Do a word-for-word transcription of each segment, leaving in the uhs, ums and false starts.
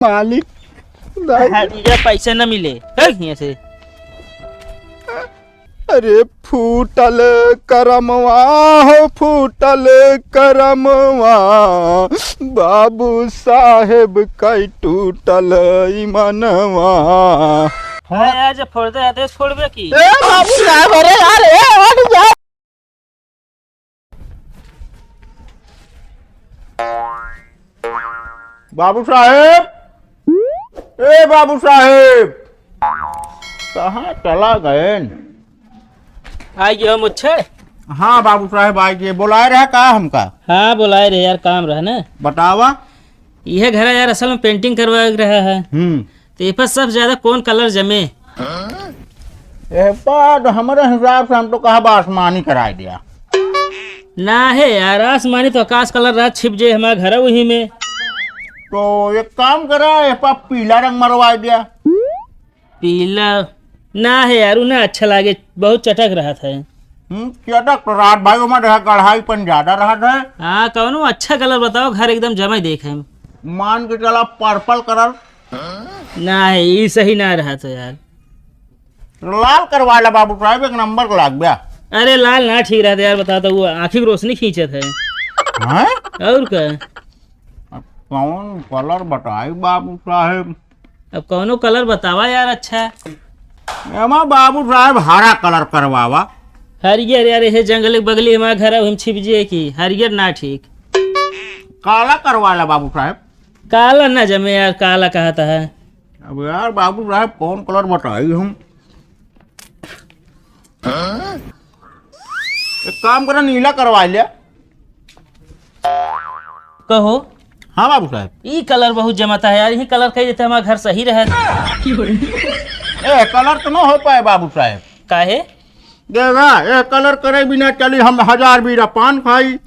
मालिक, दाई। हाँ, ये पैसे न मिले। हट यहाँ से। अरे फूटल करमवा हो, फूटल करमवा, बाबू साहेब कई टूटल ई मनवा। हाँ यार, जब फोड़ दे आते छोड़ दे की। ए बाबू साहेब, अरे यार, ए हट जा। बाबू साहेब, ए बाबू साहेब, कहाँ चला गए? आ गए हो मुच्छड़? हाँ बाबू साहेब, आ गए। बुलाए रहे का हमका? हाँ, बुलाए रहे यार, काम रहा ना। बतावा। यह घर यार असल में painting करवा रहा है। हम्म। तो ये पर सबसे ज्यादा कौन colour जमे? ए पर तो हमारे हिसाब से हम तो कहा बा आसमानी कराई दिया। ना है यार, आसमानी तो आकाश colour रहा, छिप जे हमारा घर वही में। तो एक काम करा, ए पर पीला रंग मरवाई दिया। पीला ना है यार, उ ना अच्छा लागे, बहुत चटक रहा था। हम्म, चटक तो रात भाई, ओमा देखा कढ़ाई पन ज्यादा रहा था। हाँ, कौनो अच्छा colour बताओ, घर एकदम जमे देखे। मान के चला purple colour। ना है, ई सही ना रहा तो यार। लाल करवा ला बाबू साहेब, एक नंबर का लाग गया। अरे लाल ना ठीक रहता यार, बता तो वो आँखी की रोशनी खींचत है। हैं? और का? अब कौन colour बताई बाबू साहेब? अब कौनो colour बतावा यार अच्छा। एमा बाबू साहेब हरा colour करवावा। हरियर यार, ये जंगल के बगली हमारा घर है, हम छिप जिए की हरियर ना ठीक। काला करवा ला बाबू साहेब। काला ना जमे यार, काला कहता है। अब यार बाबू साहेब कौन colour बताई हम? एक काम करा, नीला करवा लिया। कहो। हाँ बाबू साहेब। ई colour बहुत जमाता है यार, यही colour कह देते हमारा घर सही रहे। ए, colour तो न हो पाए बाबू साहेब। काहे? देखा, ए colour करे बिना चली हम हजार बीरा पान खाई।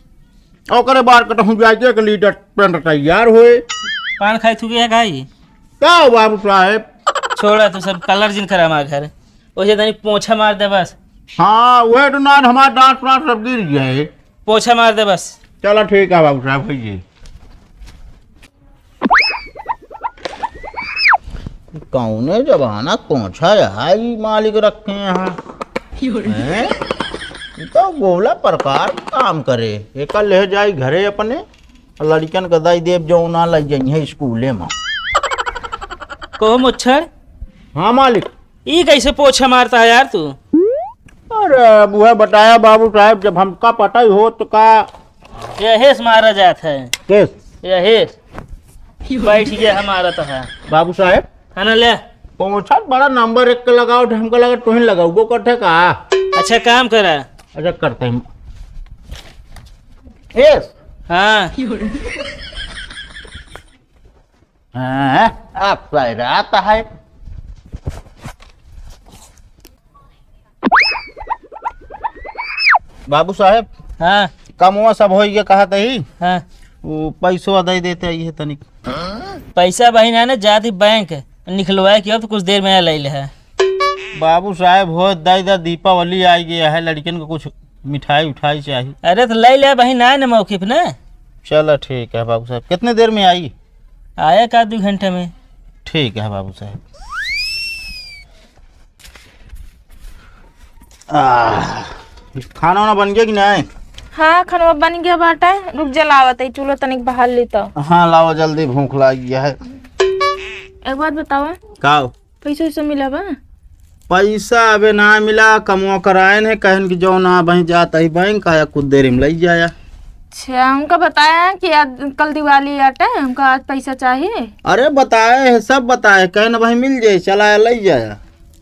ओकरे बाद कटहूँ जाके एक लीटर पेंट तैयार होए। पान खाई थूके है खाई? का हो बाबू साहेब? छोड़ा तू सब, colour जिन करा हमार घर। ओसे तनी पोछा मार दे बस। हाँ, वह तो ना हमार दांत वांत सब गिर गए। पोछा मार दे बस। चला ठीक है बाबू साहेब, होइए। कौने जमाना पोछा है ई मालिक रखे हैं? हैं? ई तो गोला प्रकार काम करे। एका ले जाई घरे अपने, लड़िकन का दई देब जो ना लई जाई है स्कूले में। कहो मुच्छड़। हाँ मालिक। ई कैसे पोछा मारता है यार तू? अरे, अब वह बताया बाबू साहेब, जब हमका पता ही हो तो का? यहेस मारा जात है। केस? यहेस। बैठ गया हमारा तो है। बाबू साहेब? है ना, ले। पोछा बड़ा नंबर एक के लगाओ, हमका लगा तुहिन लगाओ, वो करते का? अच्छा, काम करा। अच्छा, करते हैं। एस? हाँ। हाँ, आप पैरात है। बाबू साहेब, हाँ। कमवा सब होई गया कहत ही। हाँ। वो पैसवा दे देते ही है तनिक। पैसा बहिन है ना, जाती बैंक निकलवाए के, अब तो कुछ देर में ले ले है। बाबू साहेब, हो दे दे, दीपावली आ गया है, लड़कियन को कुछ मिठाई उठाई चाहिए। अरे तो ले ले बहिन, आए ना मौके पे ना। चलो ठीक है बाबू साहेब, कितने देर में आई? आया का दो घंटे में। ठीक है बाबू साहेब। आह, खाना वाना बन गया कि नहीं? हाँ, खाना बन गया बाटे। रुक जा, लावत है, चूल्हा तनिक बहार ली तो। हाँ, लावा जल्दी, भूख लाग गया है। एक बात बतावा। का? पैसा वैसा मिला बा? पैसा अबे ना मिला, कमवा करायन है, कहन कि जौन आ बही जात ही बैंक आया, कुछ देर में लई जाया। अच्छा, हमका बताया कि आज कल दिवाली आटे, हमका आज पैसा चाहिए। अरे बताए है, सब बताए, कहन भाई मिल जाए, चला आया, लई जाया।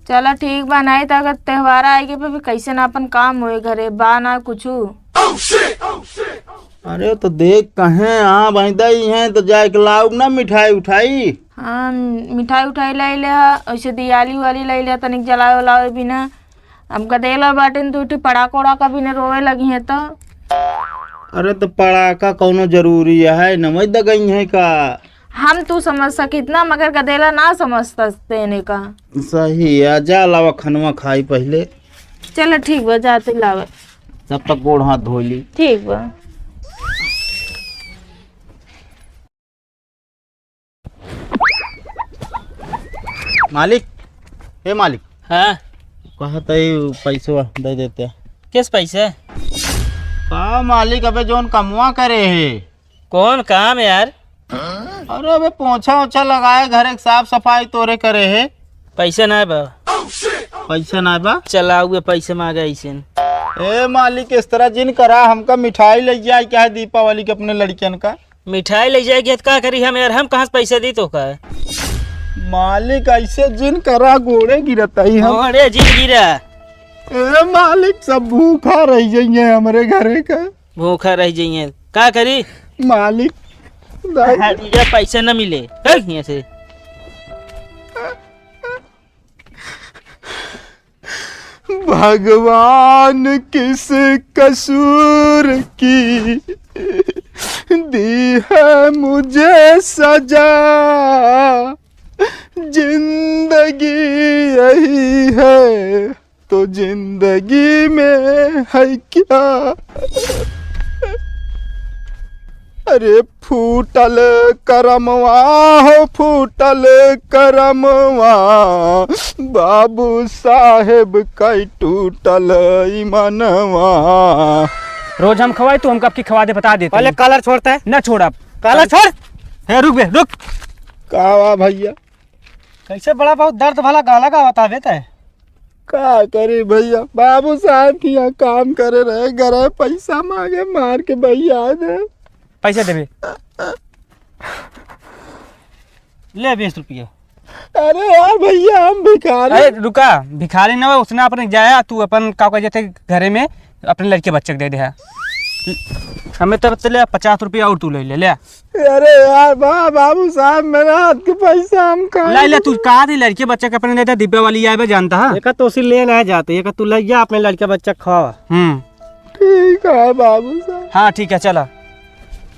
चला ठीक बा, नहीं तो अगर त्योहार आए के पे भी कैसे ना अपन काम होए घरे, बा ना कुछू। अरे तो देख कहें, हाँ भाई दई हैं तो जाए के लाउब ना मिठाई उठाई। हाँ, मिठाई उठाई लाई ले हा, ऐसे दियाली वाली लाई ले, तनिक जलावे उलावे भी ना। अब गदेला बाटिन तो उठी पड़ाका उड़ाका भी ना रोवे लगी है तो। अरे तो पड़ाका कौनो जरूरी है, नमई दगई है का? हम तू समझ सकित ना, मगर गदेला ना समझ सकते ने का। सही है, जा लावा खनवा खाई पहले। चलो ठीक बा, जाते लावा। तब तक गोड़ हाथ धो ली। ठीक बा। मालिक, हे मालिक। हाँ। कहत है पैसवा दे देते। किस पैसे? का मालिक, अबे जौन कमवा करे है। कौन काम यार? अरे अबे पोछा ओछा लगाए, घरे के साफ सफाई तोरे करे है। पैसे ना बा। पैसे ना बा? चला उहे पैसे मांगे ऐसेन। ए मालिक, इस तरह जिन करा, हमका मिठाई ले जाए क्या है दीपावली के अपने लड़कियन का? मिठाई ले जाए के त का करी हम यार, हम कहाँ से पैसा दी तोका? मालिक ऐसे जिन करा, गोड़े गिरत ही हम। गोड़े जिन गिरा। ए मालिक, सब भूखा रह जाइए हमरे घरे का। भूखा रह जाइए, का करी? मालिक, हाँ, ये पैसा न मिले, हट यहाँ से। भगवान किस कसूर की दी है मुझे सजा, जिंदगी यही है तो जिंदगी में है क्या? अरे फूटल करमवा हो, फूटल करमवा, बाबू साहेब कई टूटल ई मनवा। रोज हम खवाई, तू हमका अब की खवा दे, बता देते पहले हैं। कॉलर छोड़ता है। ना छोड़ अब। कॉलर छोड़। हे रुक बे, रुक। का हुआ भैया? कैसे बड़ा बहुत दर्द भला गाना गावत आवे तै? का करी भैया, बाबू साहब के यहाँ काम करे रहे, घरे पैसा मांगे, मार के भैया दे। पैसे देबे। ले बीस रुपया। अरे यार भैया, हम भिखारी। अरे रुका, भिखारी न हो, उसने अपने जाया, तू अपन का कह जाते घरे में अपने लड़के बच्चे के दे दे है। हमें तब तो ले पचास रुपया और तू ले ले, ले। अरे यार, बा-, बाबू साहब, मेरा हाथ के पैसा हम खा ला, ले, तू कहा थी लड़के बच्चे के अपने लेते, डिब्बे वाली आए बे जानता है? एका तो उसी ले ना जाते, एका तू ले जा अपने लड़के बच्चे खा। हम्म। ठीक है बाबू साहब। हाँ, ठीक है, चला।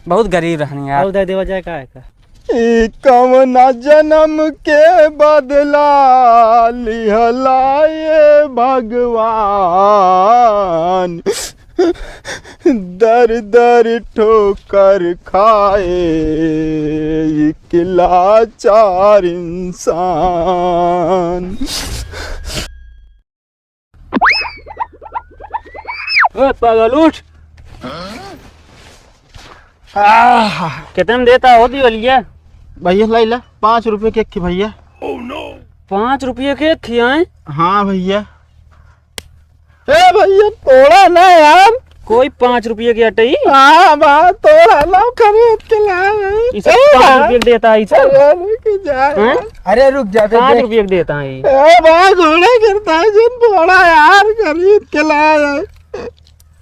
बहुत गरीब रहनी यार। और दे देवा जाए का है का? ई कवना जन्म के बदला लिहला ये भगवान। दर दर ठोकर खाए एक लाचार इंसान। ए, पागल, उठ। आह। कितने में देता हो दिवलिया? भैया, लाई ला, पाँच रुपये के एक थी भैया। पाँच रुपये के एक थी, आए? हाँ भैया। ए भैया, तोड़ा ना यार। कोई पाँच रुपये की अटई? हाँ, बा, तोड़ा ना, खरीद के लाए। इसे ए पाँच बा। रुपये देता है, इसे? अरे, रुक जा हैं? यार। अरे, रुक जा, दे, पाँच दे। रुपये की देता है। ए बा, घोड़े गिरता है, जिन तोड़ा यार, खरीद के लाए।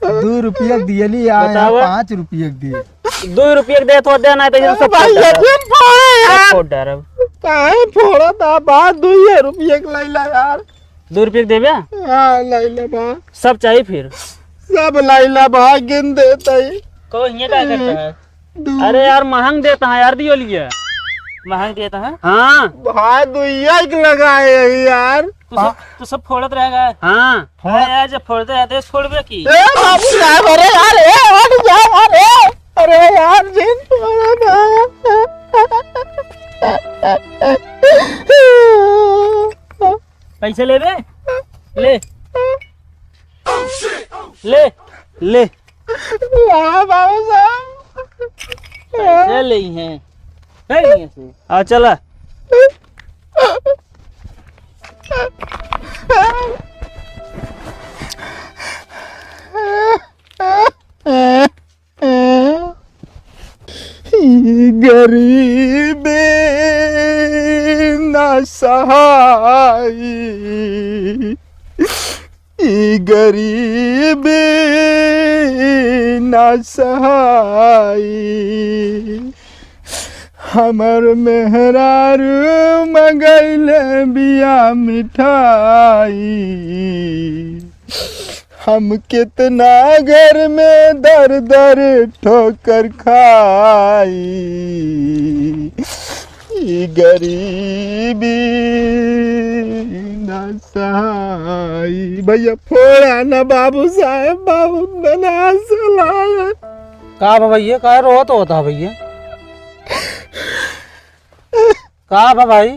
दो रुपया दियली आए, बतावा। पाँच रुपया के दिए। दो रुपया के दे तो दे, ना तो ये ए सब भाई, फोड़ ये डारब। जिन फोड़ा यार। सब फोड़ डारब। काहे फोड़ा था बा, दो ये रुपया के लैला यार। दो रुपया के देबे? हाँ, लैला बा। सब चाहिए फिर? सब लैला बा, गिन देता ही। को हियाँ का करता है? दू। अरे यार, महंग देता है यार, दियो लिए। महंग देता है? हाँ। भाई, दुइया के लगाए है यार। तू सब, तू सब फोड़त रहेगा। हाँ। अरे यार, जब फोड़ते रहते हैं, छोड़बे की? ए बाबू साहब, अरे यार, ए, हट जा यार, ए। अरे यार, जिन फोड़ा ना। पैसे लेबे? ले। ले। ले। हाँ, बाबू साहब। पैसे ले हैं। है नहीं ऐसे? हाँ, चला। ई गरीबी ना सहाई, ई गरीबी ना सहाई। हमर मेहरारू मंगइले बिया मिठाई। हम कितना घर में दर दर ठोकर खाई, ई गरीबी ना सहाई। भैया फोड़ा ना बाबू साहेब, बाबू बना सलाह। का बा भैया, का रोत होता भैया? का बा भाई?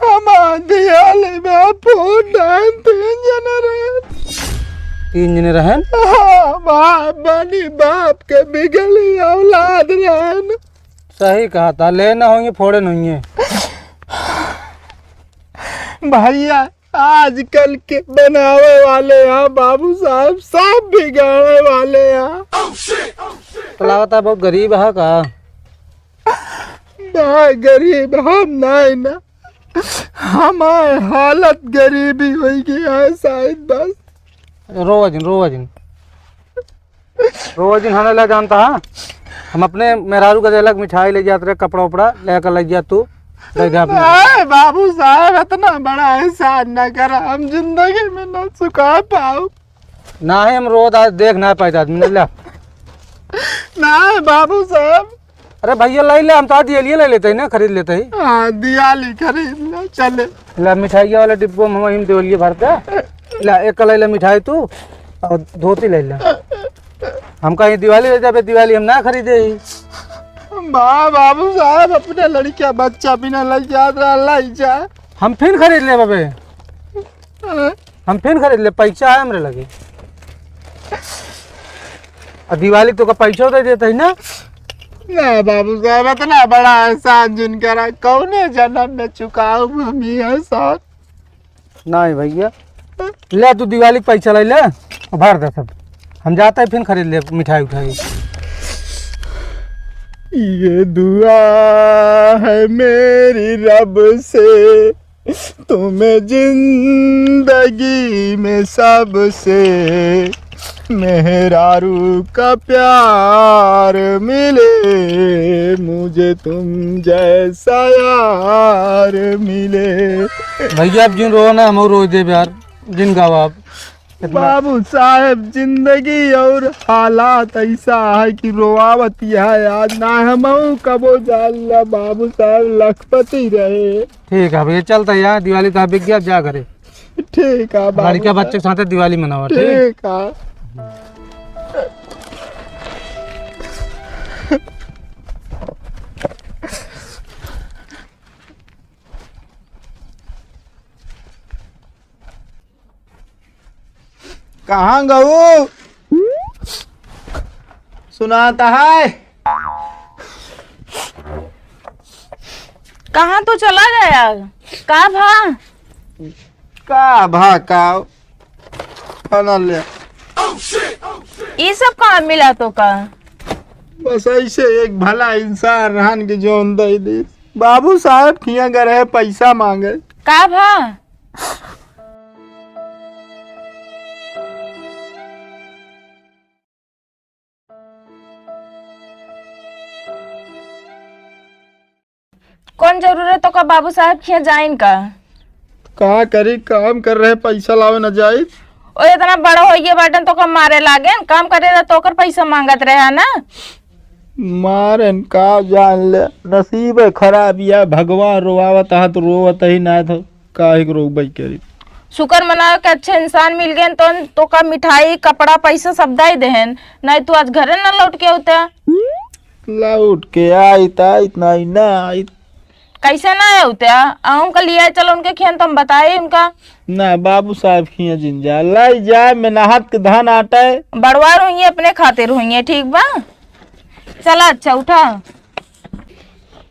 हम माँ दियाली में फोन डाल तीन जने रहे। तीन जने रहन? हाँ, बाप बनी बाप के बिगली औलाद रहन। सही कहा था, ले ना होइए, फोड़े नहीं है। भैया, आजकल के बनावे वाले हैं बाबू साहब, सब बिगाड़े वाले हैं। तो लागत है बहुत गरीब है का? ना, गरीब हम नहीं ना, हमार हालत गरीबी होइ गया है शायद बस। रोवा जिन, रोवा जिन। रोवा जिन हमें ले जानता है। हम अपने मेहरारू का देलक मिठाई ले जात रहे, कपड़ा उपड़ा लेकर ले जा तू। दे दे अपने। नहीं बाबू साहब, इतना बड़ा एहसान ना करा, हम जिंदगी में ना चुका पाऊ। ना है, हम रोज आज देख ना पाए आदमी, नहीं ला। नहीं बाबू साहब। अरे भैया, ले ले, हम तो आज दिवाली ले लेते हैं ना, खरीद लेते हैं। हाँ, दिवाली खरीद ले, चले। ला, मिठाई वाला डिब्बो में हम दिवाली भरते। ला, एक ले ले मिठाई तू, और धोती ले ले। हम कहीं दिवाली ले जाबे, दिवाली हम ना खरीदे ही। बा-, बाबू साहब, अपने लड़किया बच्चा बिना ले जात रहा, ले जा। हम फिर खरीद ले बबे। हाँ। हम फिर खरीद ले, पैसा है हमरे लगे। और दिवाली तो का पैसा दे देते है ना। ना बाबू साहब, इतना बड़ा एहसान जिनका रहा, कौने जन्म में चुकाऊं हम ये एहसान? नहीं भैया, ले तू दिवाली के पैसा ले ले, भर दे सब। हम जाते हैं फिर खरीद ले मिठाई उठाई। ये दुआ है मेरी रब से, तुम्हें जिंदगी में सबसे मेहरारू का प्यार मिले, मुझे तुम जैसा यार मिले। भैया, अब जिन रोवा ना, हम रोज देब यार, जिन गावा अब। इतना बाबू साहेब, जिंदगी और हालात ऐसा है कि रोवावत यह है यार, ना हम कबो जान ला बाबू साहेब लखपति रहे। ठीक है भैया, चलता है यार, दिवाली तो बिक गया, जा घरे। ठीक है बाबू लड़का साहेब। बच्चे के साथ दिवाली मनावा, ठीक? ठीक है। कहाँ गऊ? सुनाता है? कहाँ तू चला गया? का भा? का भा का? खाना ले। ई सब कहाँ मिला तो का? बस ऐसे एक भला इंसान रहन के जोन दे दे। बाबू साहेब किया गए रहे पैसा मांगे। का भा? कौन जरूरत तो का बाबू साहब खिया जाइन का? का करी, काम कर रहे, पैसा लावे न जाई। ओ इतना बड़ा होइए बाटन तो का मारे लागेन, काम करे रहे तो ओकर पैसा मांगत रहे है ना। मारेन का जान ले, नसीब है खराब या भगवान रोवावत है तो रोवत ही ना तो काहे के रोक भाई करी। शुक्र मनावे के अच्छे इंसान मिल गए तो, तो का मिठाई, कपड़ा, पैसा सब दे देहन, नहीं तो आज घरे न लौट के होता। लौट के आई ता इतना ही ना आई। कैसे ना होते? आ उनका लिया चलो उनके खेन तो हम बताए उनका। ना, बाबू साहब खिया जिन जा, लाई जा, मेहनत के धन आटा है। बड़वार हुई अपने खातिर हुई, ठीक बा? चला, अच्छा, उठा।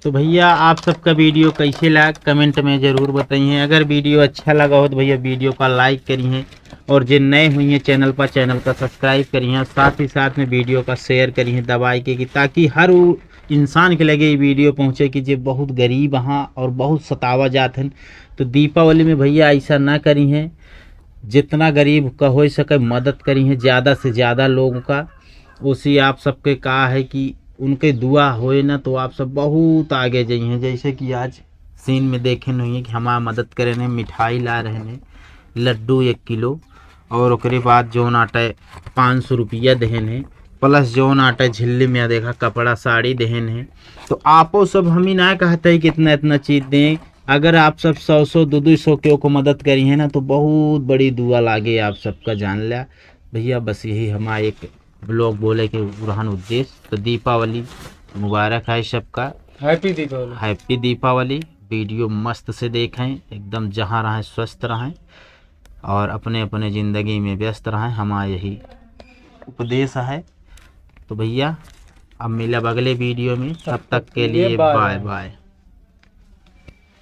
तो भैया, आप सबका वीडियो कैसे लगा, कमेंट में ज़रूर बताइए। अगर वीडियो अच्छा लगा हो तो भैया, वीडियो का लाइक करिए, और जे नए हुई हैं चैनल पर, चैनल का सब्सक्राइब करिए, साथ ही साथ में वीडियो का शेयर करिए दबाई के, कि ताकि हर वो इंसान के लगे ये वीडियो पहुँचे कि जे बहुत गरीब हाँ और बहुत सतावा जात हैं। तो दीपावली में भैया ऐसा ना करी हैं, जितना गरीब का हो सके मदद करी हैं ज़्यादा से ज़्यादा लोगों का। उसी आप सबके कहा है कि उनके दुआ होए ना तो आप सब बहुत आगे जाइए। जैसे कि आज सीन में देखे नहीं है कि हमारा मदद करे ने, मिठाई ला रहे ने, लड्डू एक किलो, और ओकरे बाद जौन आटे पाँच सौ रुपया देहन है, प्लस जौन आटे झिल्ली में देखा कपड़ा साड़ी देहन है। तो आपो सब हम ही ना कहते हैं कि इतना इतना चीज दें, अगर आप सब सौ सौ दो दो सौ के ओको मदद करी है ना तो बहुत बड़ी दुआ लागे आप सबका, जान लिया भैया। बस यही हमारा एक ब्लॉग बोले के रहन उद्देश्य। तो दीपावली मुबारक है सबका। हैप्पी दीपावली। हैप्पी दीपावली। वीडियो मस्त से देखें, एकदम जहाँ रहें स्वस्थ रहें और अपने अपने ज़िंदगी में व्यस्त रहें। हमारा यही उपदेश है। तो भैया, अब मिलब अगले वीडियो में, तब तक के लिए बाय बाय।